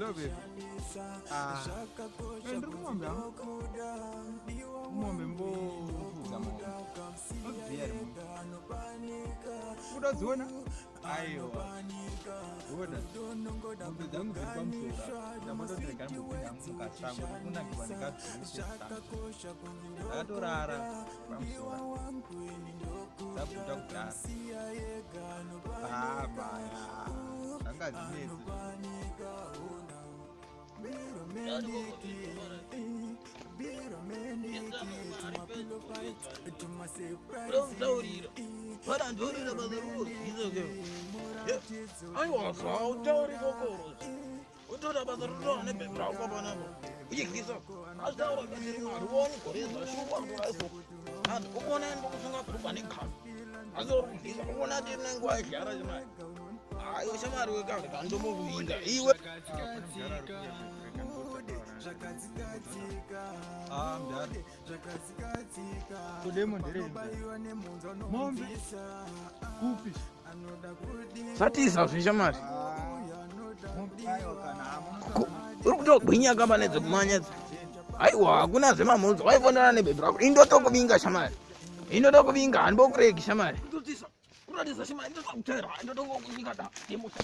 Hello baby. Ah. Eh, ndiri kumombe hangu. Mombe mbofudza mombe. Odhiya ri mombe. Kuda dziona? Aiwa. Ona. Mombe dzangu dziri pamusoro. Ndambototi rega ndimbopinda hangu mukasango ndikunakirwa nekadzvuru Ndakatorara pamusoro. Dzabuda kudhara. Baba ya. Zvanga zvinetsi. Aiwa zvautauri kokoro utoda basa rotoona nebhebhi rako panapa uchidyisa azvitaura kasiri mari uone gore zvashuwa ruraiso and ukuona ndokusunga bhurugwa nenkani asi uri kudyisa ukuona tiri nenguva yezhara chimai ayo shamwari wekare kandomokuvinga iwe Ah, mdara. Kudemo nderei? Mombe. Kupi? Zvatiza zve shamwari. Uri kutogwinya kamba nedzekumanya idzi. Aiwa hakuna zvemamhunzo waifonera nebhebhi rako. Indotokuvinga shamwari. Indotokuvinga handibokuregi shamwari. Ndotisa. Kuratidza shamwari ndotokutera ndotokuvinga da. Demusa.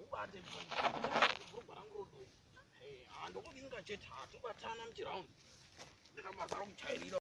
Ubate bhurugwa rangu rodo. Handokuvinga chete hatobatana muchiraundi. Ndakabasa rokuchairira.